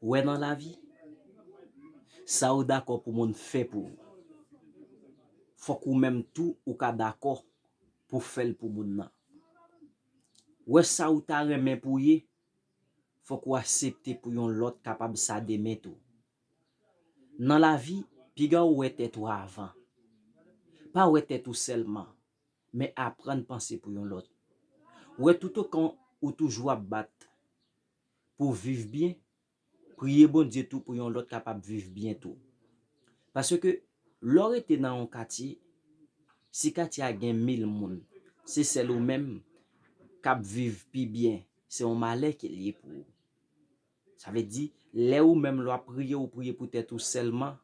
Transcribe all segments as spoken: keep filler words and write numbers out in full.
Ou wè nan lavi, sa ou dakò pou moun fè pou ou, fòk ou menm tou ou ka dakò pou fè l pou moun nan. Ou wè sa ou ta renmen pou ye, fòk ou aksepte pou yon lòt kapab sa demen tou. Nan lavi, piga ou wè tèt ou avan. Pa wè tèt ou sèlman, men aprann panse pou yon lòt. Ou wè, toutotan ou toujou ap bat pou viv byen, priye Bondye tou pou yon lòt kapab viv byen tou. Paske lè w rete nan yon katye, si katye a gen mil moun, se sèl ou menm k ap viv pi byen, se yon malè ke l ye pou ou. Sa vle di, lè ou menm lè w ap priye, ou priye pou tèt ou sèlman,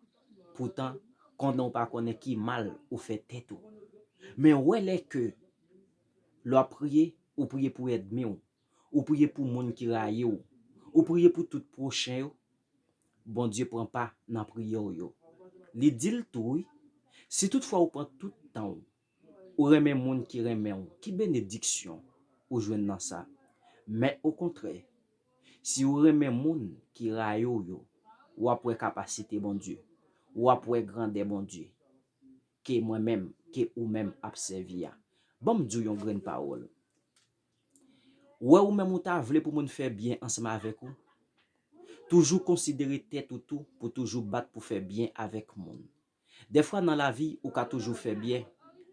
poutan, konnen ou pa konnen ki mal ou fè tèt ou. Men wè lè ke lè w ap priye, ou priye pou ènmi w, ou priye pou moun ki rayi w, ou priye pou tout pwochen yo, Bondye pran pa nan priyè w yo. Li di l tou, wi, si toutfwa ou pran tout tan w, ou renmen moun ki renmen w, ki benediksyon ou jwenn nan sa? Men okontrè, si ou renmen moun ki rayi w yo, w ap wè kapasite Bondye, w ap wè grandè Bondye, ke mwen menm, ke ou menm ap sèvi a. Ban m di w yon grenn pawòl. Ou wè, ou menm ou ta vle pou moun fè byen ansanm avèk ou, toujou konsidere tèt ou tou pou toujou bat pou fè byen avèk moun. Dèfwa nan lavi, ou ka toujou fè byen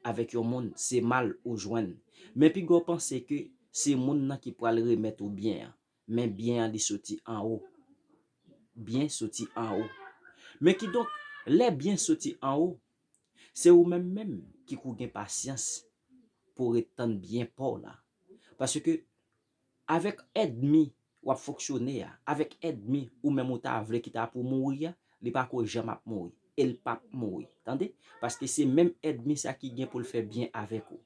avèk yon moun, se mal ou jwenn. Men piga w panse ke se moun nan ki pral remèt ou byen an, men byen an li soti anwo. Byen soti anwo. Men kidonk, lè byen soti anwo, se ou menm menm ki kou gen pasyans pou ret tann byen pa w la. Paske avèk ènmi w ap fonksyone a, avèk ènmi ou menm ou ta vle ki ta pou mouri a, li pa ko janm ap mouri. E l p ap mouri. Tande? Paske se menm ènmi sa ki gen pou l fè byen avèk ou.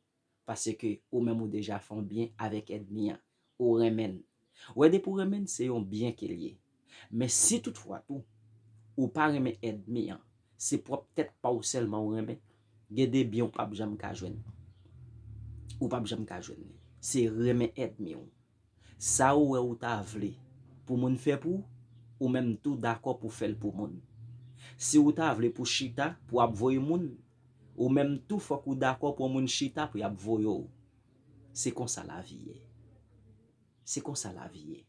Paske ou menm ou deja fè yon byen avèk ènmi an. Ou renmen l. Ou wè, depi w renmen l, se yon byen ke l ye. Men si toutfwa tou, ou pa renmen ènmi an, se pwòp tèt pa w sèlman ou renmen, gen de byen ou p ap janm ka jwenn. Ou p ap janm ka jwenn li. Se renmen ènmi w. Sa ou wè ou ta vle pou moun fè pou ou, ou menm tou dakò pou fè l pou moun. Si ou ta vle pou chita, pou ap voye moun, ou menm tou fòk ou dakò pou yon moun chita pou y ap voye w. Se konsa lavi ye. Se konsa lavi ye.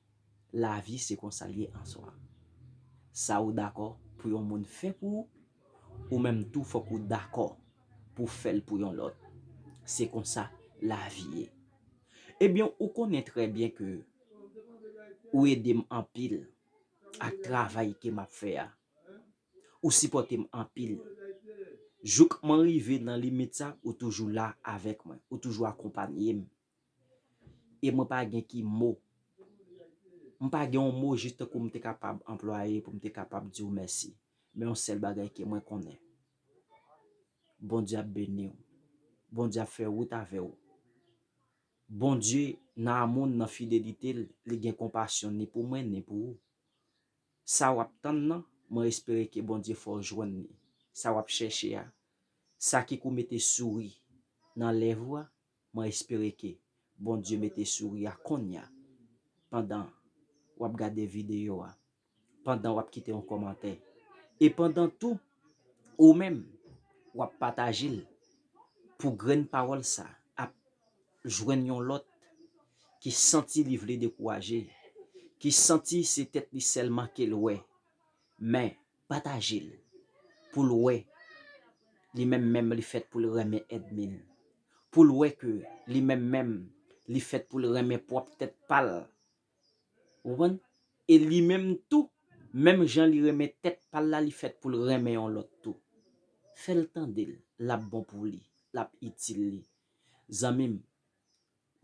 Lavi se konsa l ye an swa. Sa ou dakò pou yon moun fè pou ou, ou menm tou fòk ou dakò pou fè l pou yon lòt. Se konsa lavi ye. Ebyen, ou konnen trè byen ke ou ede m anpil ak travay ke m ap fè a. Ou sipòte m anpil. Jouk mwen rive nan limit sa, ou toujou la avèk mwen. Ou toujou akonpanye m. E mwen pa gen ki mo. M pa gen yon mo jis tankou m te kapab anplwaye pou m te kapab di w mèsi. Men yon sèl bagay ke mwen konnen. Bondye ap beni w. Bondye ap fè wout avè w. Bondye, nan amou l, nan fidelite l, li gen konpasyon ni pou mwen, ni pou ou. Sa w ap tann nan, mwen espere ke Bondye fè w jwenn li. Sa w ap chèche a, sa ki kou mete souri nan lèv ou a, mwen espere ke Bondye mete souri a kounye a, pandan w ap gade videyo a, pandan w ap kite yon kòmantè, e pandan tou ou menm w ap pataje l, pou grenn pawòl sa ap jwenn yon lòt ki santi li vle dekouraje, ki santi se tèt li sèlman ke l wè, men pataje l pou l wè li menm menm li fèt pou l renmen ènmi l, pou l wè ke li menm menm li fèt pou l renmen pwòp tèt pa l. Ou konprann? E li menm tou, menm jan li renmen tèt pa l la, li fèt pou l renmen yon lòt tou. Fè l tande l, l ap bon pou li, l ap itil li. Zanmi m,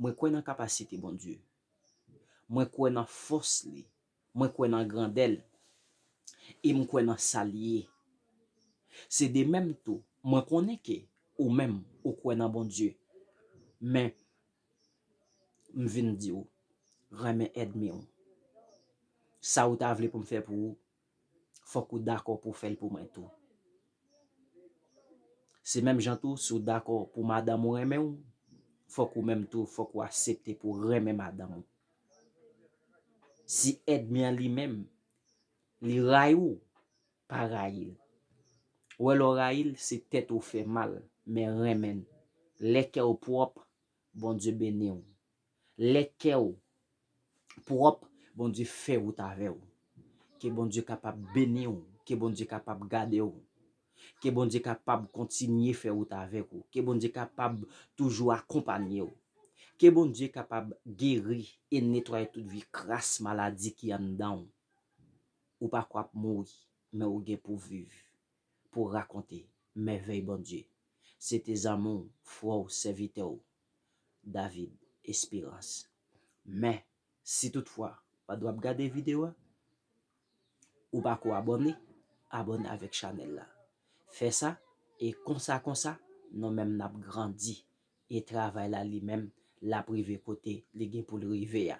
mwen kwè nan kapasite Bondye. Mwen kwè nan fòs li. Mwen kwè nan grandè l. E m kwè nan sa l ye. Se de menm tou, mwen konnen ke ou menm, ou kwè nan Bondye. Men, m vin di w, renmen ènmi w. Sa ou ta vle pou m fè pou ou, fòk ou dakò pou w fè l pou mwen tou. Se menm jan tou, si w dakò pou madanm ou renmen w, fòk ou menm tou, fòk ou aksepte pou w renmen madanm ou. Si ènmi an li menm, Li rayi w, pa rayi l. Ou wè lè w rayi l, se tèt ou fè mal, men renmen l. Lè kè w pwòp, Bondye beni w. Lè kè w pwòp, Bondye fè wout avè w. Ke Bondye kapab beni w, ke Bondye kapab gade w, ke Bondye kapab kontinye fè wout avèk ou, ke Bondye kapab toujou akonpanye w, ke Bondye kapab geri e netwaye tout vi kras maladi ki anndan w. Ou pa kwè ap mouri, men ou gen pou viv, pou rakonte mèvèy Bondye. Se te zanmi w, frè w, sèvitè w, David Esperance. Men, si toutfwa, pandan w ap gade videyo a, ou pa ko abòne, abòne avèk chanèl la. Fè sa, e konsa konsa, nou menm n ap grandi. E travay la li menm, l ap rive kote li gen pou l rive a.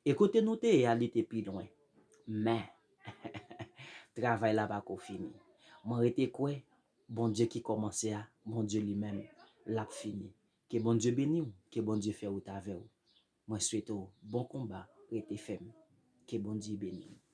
E kote nou te ye a, li te pi lwen. Men, travay la pa ko fini. Mwen rete kwè, Bondye ki kòmanse a, Bondye li menm, l ap fini. Ke Bondye beni w, ke Bondye fè wout avè w. Mwen swete w bon konba, rete fèm. Ke Bondye beni w.